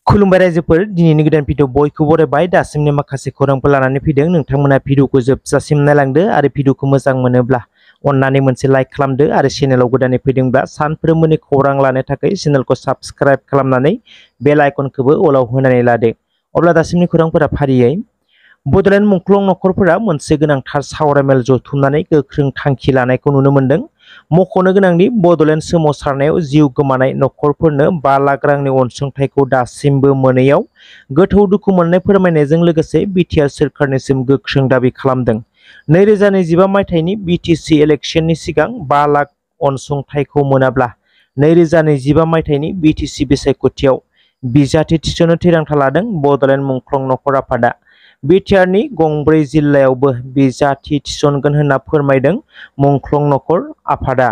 खुलुमबाय रायजोफोर दिनैनि गोदान भिडिअ बयखौबो बरायबाय दासिमनि माखासे खौरांफोर लानानै फैदों नोंथांमोना भिडिअखौ जोबजासिम नायलांदो आरो भिडिअखौ मोजां मोनोब्ला अन्नानै मोनसे लाइक खालामदो आरो चेनेलाव गोदानै फैदोंब्ला सानफ्रोमबोनि खौरां लानो थाखाय चेनेलखौ साबस्क्राइब खालामनानै बेल आइकनखौबो अलाव होनानै लादो। अब्ला दासिमनि खौरांफोरा फारियै बड'लेण्ड मुंख्लं नखरफोरा मोनसे गोनांथार सावरायमेल जथुमनानै गोख्रों थांखि लानायखौ नुनो मोन्दों। मख'नो गोनांदि बड'लेण्ड सोमावसारनायाव जिउ गोमानाय नखरफोरनो 5 लाख रांनि अनसुंथाइखौ दासिमबो मोनैयाव गोथौ दुखु मोननाय फोरमायनायजों लोगोसे बिटिआर सोरखारनिसिम गोख्रों दाबि खालामदों। 2025 मायथाइनि बिटिसि इलेक्शननि सिगां 5 लाख अनसुंथाइखौ मोनाब्ला 2025 मायथाइनि बिटिसि बिसायख'थियाव बिजाथि थिसननो थिरांथा लादों बड'लेण्ड मुंख्लं नखर आफादा। बिटिआरनि गंब्रै जिल्लायावबो बिजाथि थिसनगोन होनना फोरमायदों मुंख्लं नखर आफादा।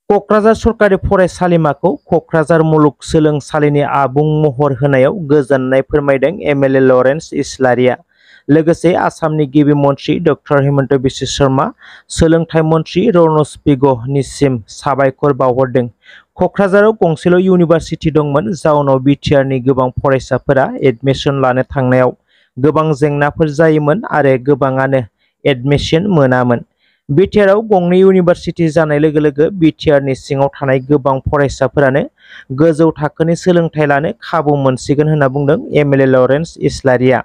क'क्राझार सरकारि फरायसालिमाखौ क'क्राझार मुलुगसोलोंसालिनि आबुं महर होनायाव गोजोननाय फोरमायदों एमएलए लरेन्स इस्लारिया। लोगोसे आसामनि गिबि मन्थ्रि डक्टर हिमन्त बिश्व शर्मा, सोलोंथाइ मन्थ्रि रनज पेगुनिसिम साबायखर बावहरदों। क'क्राझाराव गंसेल' इउनिभारसिटि दंमोन, जाउनाव बिटिआरनि गोबां फरायसाफोरा एडमिसन लानो थांनायाव गोबां जेंनाफोर जायोमोन आरो गोबाङानो एडमिसन मोनामोन। बिटिआरआव गंनै इउनिभारसिटि जानाय लोगो लोगो बिटिआरनि सिङाव थानाय गोबां फरायसाफोरानो गोजौ थाखोनि सोलोंथाइ लानो खाबु मोनसिगोन होनना बुंदों एमएलए लरेन्स इस्लारिया।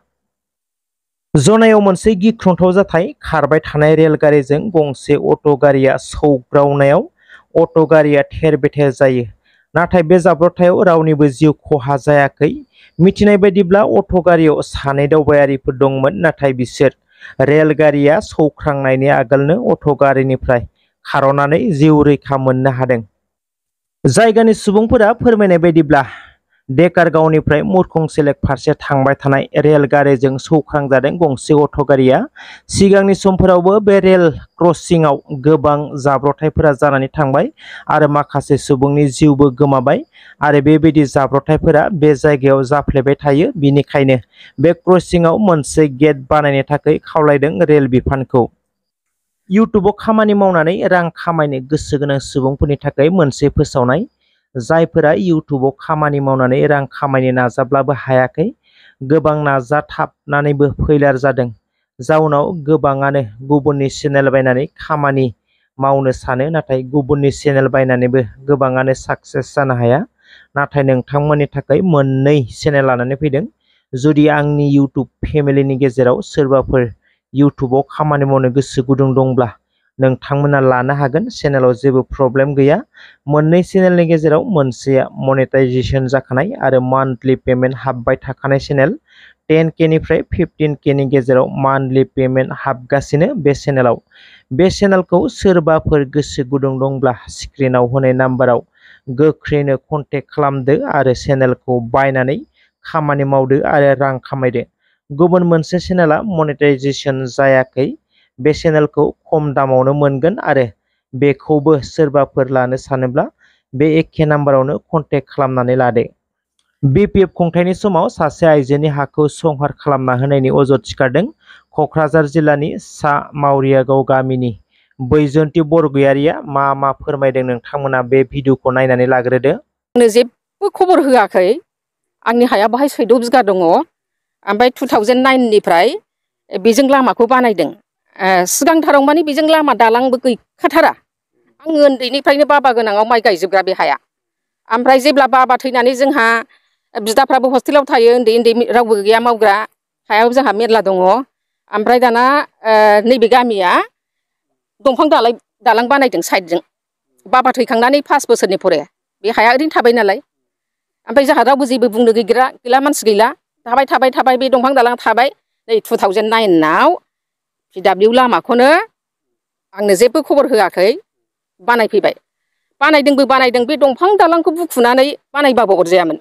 जनायाव मोनसे गिख्रंथाव जाथाय खारबाय थानाय रेलगारिजों गंसे अट' गारिया सौग्रावनायाव अट' गारिया थेर-बेथेर जायो। नाथाय बे जाब्रबथायाव रावनिबो जिउ खहा जायाखै। मिथिनाय बायदिब्ला अट' गारियाव 2 दावबायारिफोर दंमोन, नाथाय बिसोर रेलगारिया सौख्रांनायनि आगोलनो अट' गारिनिफ्राय खारनानै जिउ रैखा मोननो हादों। जायगानि सुबुंफोरा फोरमायनाय बायदिब्ला डेकारगांवनिफ्राय मुरखंसेलेक फारसे थांबाय थानाय रेलगारिजों सौख्रांजादों गंसे अट' गारिया। सिगांनि समफोरावबो बे रेल क्रसिंआव गोबां जाब्रबथायफोरा जानानै थांबाय आरो माखासे सुबुंनि जिउबो गोमाबाय आरो बेबायदि जाब्रबथायफोरा बे जायगायाव जाफ्लेबाय थायो। बेनिखायनो बे क्रसिंआव मोनसे गेट बानायनो थाखाय खावलायदों रेल बिफानखौ। इउटुबाव खामानि मावनानै रां खामायनो गोसो गोनां सुबुंफोरनि थाखाय मोनसे फोसावनाय। जायफोरा इउटुबाव खामानि मावनानै रां खामायनो नाजाब्लाबो हायाखै, गोबां नाजाथाबनानैबो फेइलार जादों। जाउनाव गोबाङानो गुबुननि चेनेल बायनानै खामानि मावनो सानो, नाथाय गुबुननि चेनेल बायनानैबो गोबाङानो साक्सेस जानो हाया। नाथाय नोंथांमोननि थाखाय मोननै चेनेल लानानै फैदों। जुदि आंनि इउटुब फेमिलिनि गेजेराव सोरबाफोर इउटुबाव खामानि मावनो गोसो गुदुं दंब्ला नोंथांमोना लानो हागोन, चेनेलाव जेबो प्रब्लेम गैया। मोननै चेनेलनि गेजेराव मोनसेया मनेटाइजेशन जाखानाय आरो मान्थलि पेमेन्ट हाबबाय थाखानाय चेनेल। 10K निफ्राय 15K नि गेजेराव मान्थलि पेमेन्ट हाबगासिनो बे चेनेलाव। बे चेनेलखौ सोरबाफोर गोसो गुदुं दंब्ला स्क्रिनाव होनाय नाम्बाराव गोख्रैनो कन्टेक्ट खालामदो आरो चेनेलखौ बायनानै खामानि मावदो आरो रां खामायदो। गुबुन मोनसे चेनेला मनेटाइजेशन जायाखै। बे चेनेलखौ खम दामावनो मोनगोन आरो बेखौबो सोरबाफोर लानो सानोब्ला बे एखे नाम्बारावनो कन्टेक्ट खालामनानै लादो। बिपिएफ खुंथायनि समाव सासे आइजोनि हाखौ संहार खालामना होनायनि अजद सिखारदों। क'क्राझार जिल्लानि सा मावरियागाव गामिनि बैजयन्ती बरगयारिया मा फोरमायदों नोंथांमोना बे भिडिअखौ नायनानै लाग्रोदो। आंनो जेबो खबर होआखै। आंनि हाया बाहाय 14 बिगा दङ। ओमफ्राय 2009 निफ्राय बेजों लामाखौ बानायदों। सिगांथाराव माने बेजों लामा दालांबो गैखाथारा। आङो उन्दैनिफ्रायनो बाबा गोनाङाव माइ गायजोबग्रा बे हाया। ओमफ्राय जेब्ला बाबा थैनानै जोंहा बिदाफ्राबो हस्टेलाव थायो, उन्दै उन्दै रावबो गैया मावग्रा। हायाव जोंहा मेरला दङ। ओमफ्राय दाना नैबे गामिया दंफां दालां बानायदों साइडजों। बाबा थैखांनानै 5 बोसोरनि फरे बे हाया ओरैनो थाबाय नालाय। ओमफ्राय जोंहा रावबो जेबो बुंनो गैला, मानसि गैला। थाबाय बे दंफां दालां थाबाय। नै 2009 आव PW लामाखौनो आंनो जेबो खबर होआखै बानायफैबाय। बानायदों बे दंफां दालांखौ बुखुनानै बानायबाबो अरजायामोन।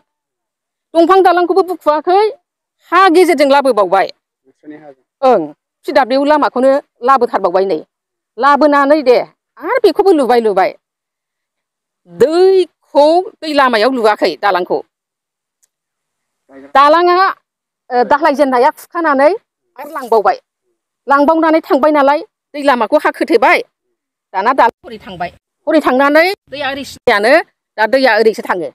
दंफां दालांखौबो बुखुवाखै, हा गेजेरजों लाबोबावबाय। ओं, PW लामाखौनो लाबोथारबावबाय नै। लाबोनानै दे आरो बेखौबो लुबाय। दै लामायाव लुवाखै दालांखौ। दालाङा दालाय जेननाया खुखानानै आरो लांबावनानै थांबाय नालाय दै लामाखौ हा खोथेबाय। दाना दालां हरै थांबाय। हरै थांनानै दैया ओरै सिनायानो दा दैया ओरैसो थाङो।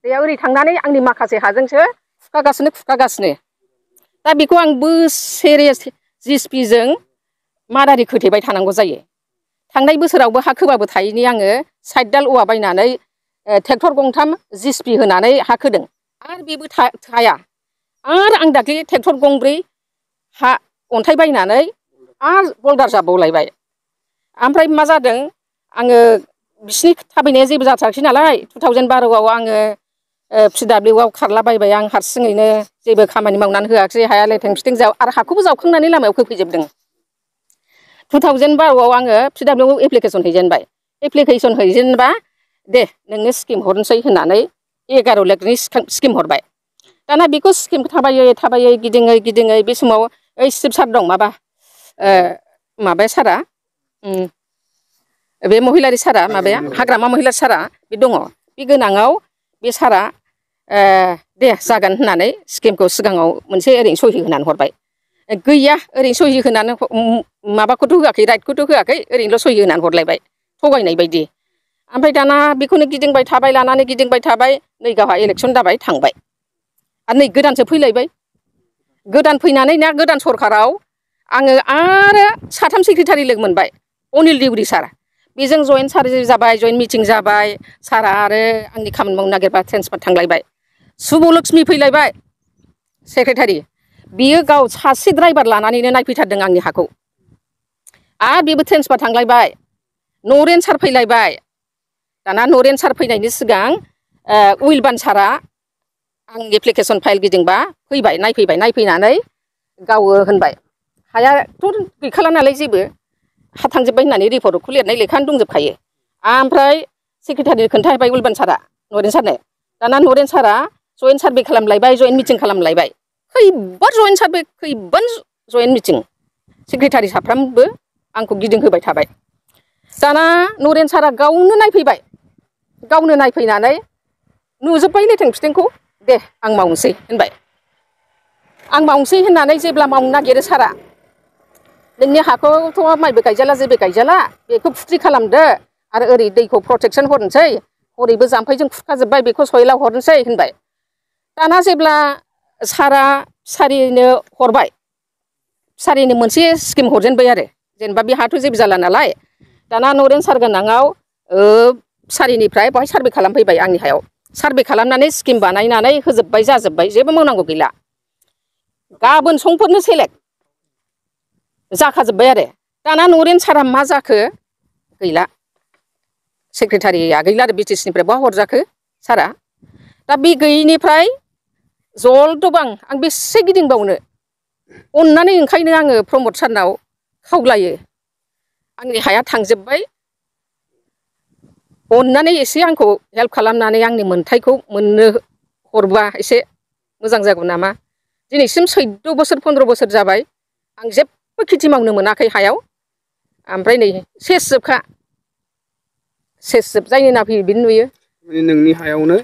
दैया ओरै थांनानै आंनि माखासे हाजोंसो खुरखागासिनो दा बेखौ आं बोसोरे जिसिपिजों मारारि खोथेबाय थानांगौ जायो। थांनाय बोसोरावबो हा खोबाबो थायैनि आङो साइड दाल औवा बायनानै ट्रेक्टर गंथाम जिसिपि होनानै हा खोदों आरो बेबो थाया आरो आं दाख्लै ट्रेक्टर गंब्रै हा अन्थाइ बायनानै आरो बल्दार जाबावलायबाय। ओमफ्राय मा जादों आङो बिसिनि थाबायनाया जेबो जाथाराखै नालाय 2012आव आङो PWआव खारलाबायबाय आं हारसिङैनो जेबो खामानि मावनानै होआखिसै हाया लेथें फिथें आरो हाखौबो जावखांनानै लामायाव खोफैजोबदों। 2012आव आङो PWआव एप्लिकेसन हैजेनबाय। एप्लिकेसन हैजेनबा दे नोंनो स्किम हरनोसै होननानै 11 लाखनि स्किम हरबाय। दाना बेखौ स्किम थाबायै गिदिङै बे समाव ओइ सिब सार दं माबाया सारा बे महिलारि सारा माबाया हाग्रामा महिलारि सारा बे दङ। बे गोनाङाव बे सारा दे जागोन होननानै स्किमखौ सिगाङाव मोनसे ओरैनो सहि होनानै हरबाय। गैया ओरैनो सहि होनानै माबाखौथ' होआखै राइटखौथ' होआखै ओरैनोल' सहि होनानै हरलायबाय थगायनाय बायदि। ओमफ्राय दाना बेखौनो गिदिंबाय थाबाय लानानै गिदिंबाय थाबाय नै गावहा इलेक्सन जाबाय थांबाय। आरो नै गोदानसो फैलायबाय। गोदान फैनानै ना गोदान सरखाराव आङो आरो 3 सेक्रेटारि लोगो मोनबाय अनिल देउरि सार। बेजों जयेन्ट सार्जारि जाबाय जयेन्ट मिटिं जाबाय सारआ आरो आंनि खामानि मावनो नागिरबा ट्रेन्सफार थांलायबाय। सुबलक्ष्मि फैलायबाय सेक्रेटारि। बियो गाव सासे द्राइभार लानानैनो नायफैथारदों आंनि हाखौ। आरो बेबो ट्रेन्सफार थांलायबाय। नरेन सार फैलायबाय। दाना नरेन सार फैनायनि सिगां उइलबान सारा आं एप्लिकेसन फाइल गिदिंबा फैबाय नायफैनानै गावो होनबाय हायाथ' गैखाला नालाय जेबो हा थांजोब्बाय होननानै रिपर्टखौ लिरनाय लेखानो दंजोबखायो। ओमफ्राय सेक्रेटारिनो खोन्थाहैबाय उइलबान सारा नरेन सारनो। दाना नरेन सारा जयेन्ट सारभे खालामलायबाय जयेन्ट मिटिं खालामलायबाय। खैबार जयेन्ट सारभे खैबार जयेन्ट मिटिं सेक्रेटारि साफ्रामबो आंखौ गिदिंहोबाय थाबाय। दाना नरेन सारा गावनो नायफैबाय। गावनो नायफैनानै नुजोब्बाय लेथें फिथेंखौ दे आं मावनोसै होनबाय। आं मावनोसै होननानै जेब्ला मावनो नागिरो सारा नोंनि हाखौथ' माइबो गायजाला जेबो गायजाला बेखौ फुख्रि खालामदो आरो ओरै दैखौ प्रटेकसन हरनोसै हरैबो जाम्फैजों खुरखाजोब्बाय बेखौ सयलाव हरनोसै होनबाय। दाना जेब्ला सारा फिसारिनो हरबाय फिसारिनो मोनसे स्किम हरजेनबाय आरो जेनेबा बे हाथ' जेबो जाला नालाय। दाना नरेन सार गोनाङाव फिसारिनिफ्राय बेवहाय सारभे खालामफैबाय आंनि हायाव। सारभे खालामनानै स्किम बानायनानै होजोब्बाय जाजोब्बाय जेबो मावनांगौ गैला। गाबोन समफोरनो सेलेक्ट जाखाजोब्बाय आरो। दाना नरेन सारा मा जाखो गैला। सेक्रेटारिया गैला आरो BTC निफ्राय बहा हरजाखो सारा। दा बे गैयिनिफ्राय जलदबां आं बेसे गिदिंबावनो अननानै ओंखायनो आङो प्रमद सारनाव खावलायो आंनि हाया थांजोब्बाय अननानै एसे आंखौ हेल्प खालामनानै आंनि मोन्थायखौ मोननो हरबा एसे मोजां जागौ नामा। दिनैसिम 14 बोसोर 15 बोसोर जाबाय आं जेबो खेथि मावनो मोनाखै हायाव। ओमफ्राय नै सेस जोबखा सेस जोब जायनो नायफैयो बेनो नुयो। माने नोंनि हायावनो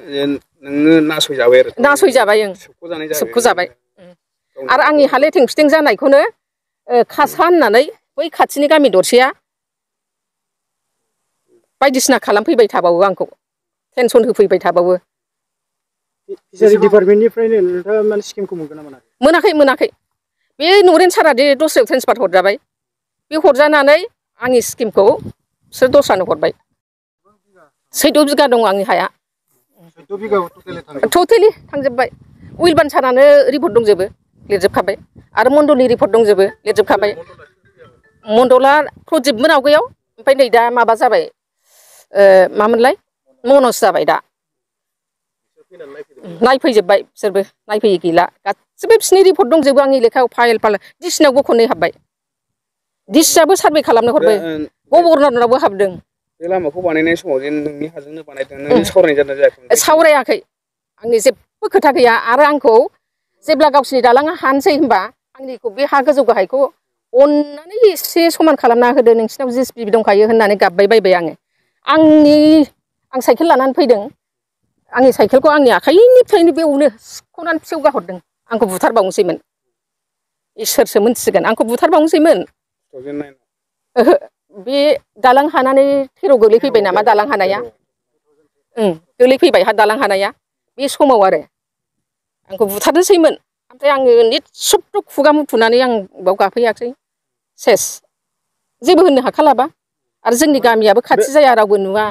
नोङो नासयजाबाय आरो नासयजाबाय ओं सोबख'जानाय जाबाय सोबख'जाबाय। गावनि आरो आंनि हाखौ हा लेथें फिथें जानायखौनो खासा होननानै बै खाथिनि गामि दरसेया बायदिसिना खालामफैबाय थाबावो आंखौ टेनसन होफैबाय थाबावो। फिसारि डिपार्टमेन्टनिफ्रायनो नोंथाङा माने स्किमखौ मोनगोन ना मोनाखै मोनाखै। बे नरेन सारा दे दस्रायाव ट्रेन्सफार हरजाबाय बे हरजानानै आंनि स्किमखौ बिसोर दस्रानो हरबाय। 14 बिगा दङ आंनि हाया। 14 बिगा टटेलि थांजोब्बाय। उइलबान सारानो रिपर्ट दंजोबो लिरजोबखाबाय आरो मण्डलनि रिपर्ट दंजोबो लिरजोबखाबाय। मण्डला प्रदिपमोन आवगायाव ओमफ्राय नै दा माबा जाबाय मामोनलाय मनज जाबाय दा। नायफैजोबबाय बिसोरबो नायफैयै गैला गासिबो बिसिनि रिपर्ट दंजोबो आंनि लेखायाव फाइल डिसिनावबो खननै हाबबाय। डिसिआबो सारभे खालामनो हरबाय गभर्नरनावबो हाबदों। बे लामाखौ बानायनाय समाव जेन नोंनि हाजोंनो बानायदों नों सावरायनाय जादोंना जायाखै? सावरायाखै आंनि जेबो खोथा गैया आरो आंखौ जेब्ला गावसिनि दालाङा हानोसै होनबा आंनिखौ बे हा गोजौ गाहायखौ अननानै एसे समान खालामना होदो नोंसिनाव JCB दंखायो होननानै गाबबाय बायबाय आङो। आं साइकेल लानानै फैदों आंनि साइकेलखौ आंनि आखाइनिफ्रायनो बेवनो सिख'नानै फिसौ गाहरदों आंखौ बुथारबावनोसैमोन। इसोरसो मोनथिसिगोन आंखौ बुथारबावनोसैमोन। 2009 ओहो बे दालां हानानै 13 गोलैफैबाय नामा दालां हानाया। गोलैफैबाय हा दालां हानाया बे समाव आरो आंखौ बुथारनोसैमोन ओमफ्राय आङो निस्सब्द खुगा मुथुनानै आं बाव गाफैयाखै सेस जेबो होननो हाखालाबा आरो जोंनि गामियाबो खाथि जाया रावबो नुवा